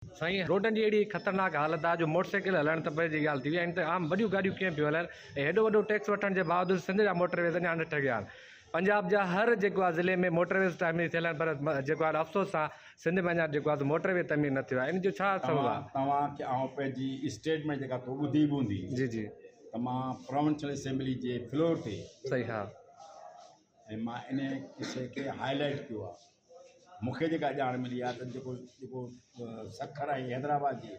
سائين روڊن جي اهڙي خطرناڪ حالت آهي جو موٽر سائيڪل هلائڻ ته پري جي ڳالهه ٿي وئي آهي عام وڏيون گاڏيون ڪيئن پيون هلائن ۽ هيڏو وڏو ٽيڪس وٺڻ جي باوجود سنڌ جا موٽر ويز اڃا نه ٺهيا آهن پنجاب جا هر جيڪو آهي ضلعي ۾ موٽر ويز تعمير ٿيل آهن پر جيڪو آهي افسوس سان سنڌ ۾ اڃا جيڪو آهي موٽر وي تعمير نه ٿيو آهي ان جو ڇا سبب آهي؟ توهان کي آئون پنهنجي اسٽيٽمينٽ جيڪا تو ٻڌي به هوندي جي جي ته مان پراونشل اسيمبلي جي فلور تي صحيح ها ۽ مان ان قصي کي هائي لائيٽ ڪيو آهي مون کي جيڪا ڄاڻ ملي آهي ته جيڪو جيڪو سکر ۽ حيدرآباد جي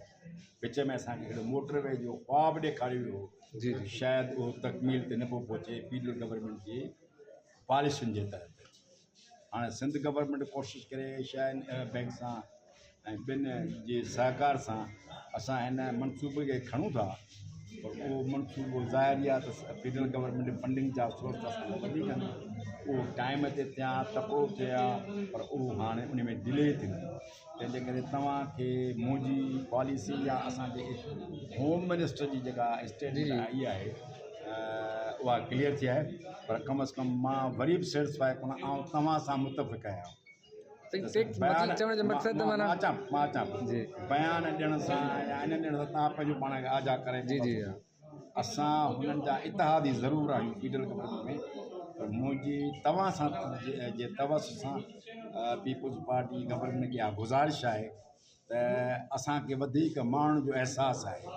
وچ ۾ اسانکي هڪڙو موٽر وي جو خواب ڏيکاريو ويو هو جي جي شايد اهو تڪميل تي نه پيو پهچي فيڊرل گورنمينٽ جي پاليسين جي تحت هاڻي سنڌ گورنمينٽ ڪوشش ڪري ايشيا بينڪ سان ۽ ٻين جي سهڪار سان اسان هن منصوبي کي کڻون ٿا پر اهو منصوبو ظاهر ئي آهي ته فيڊرل گورنمينٽ فنڊنگ جا سورس اسان کان وڌيڪ آهن اهو ٽائيم تي ٿئي ها تڪڙو ٿئي ها پر اهو هاڻي ان ۾ ڊلي ٿيندي تنهن جي ڪري توهان کي منهنجي پاليسي يا اسانجي هوم منسٽر جي جيڪا اسٽيٽمينٽ آئي آهي اها ڪليئر ٿي آهي پر ڪم از ڪم مان وري به سيٽسفائي ڪونه آئون توهان سان متفق آهيان مطلب چوڻ جو مقصد ته معنيٰ اچان مان اچان جي بيان ڏيڻ سان يا انهن ڏيڻ سان توهان پنهنجو پاڻ کي آجا ڪري جي جي اسان هنن جا اتحادي ضرور آهيون فيڊرل گورنمينٽ ۾ پر منهنجي توهان سان جي توسط سان پيپلز پارٽي گورنمينٽ کي اها گذارش آهي ته اسان کي وڌيڪ ماڻهن جو احساس آهي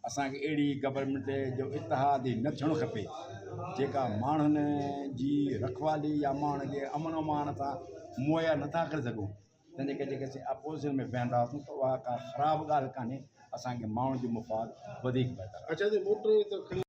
اسان کي اهڙي گورنمينٽ جو اتحاد ئي نه ٿيڻ کپي جيڪا ماڻهن جي رکوالي يا ماڻهن کي امن امان سان مهيا نٿا ڪري سگهون تنهن جي ڪري جيڪي اسين اپوزيشن ۾ ويهنداسون ته اها ڪا خراب ڳالهه ڪانهي اسان کي ماڻهن جو مفاد وڌيڪ بهتر آهي. اڇا جي موٽر وي ته کڻي.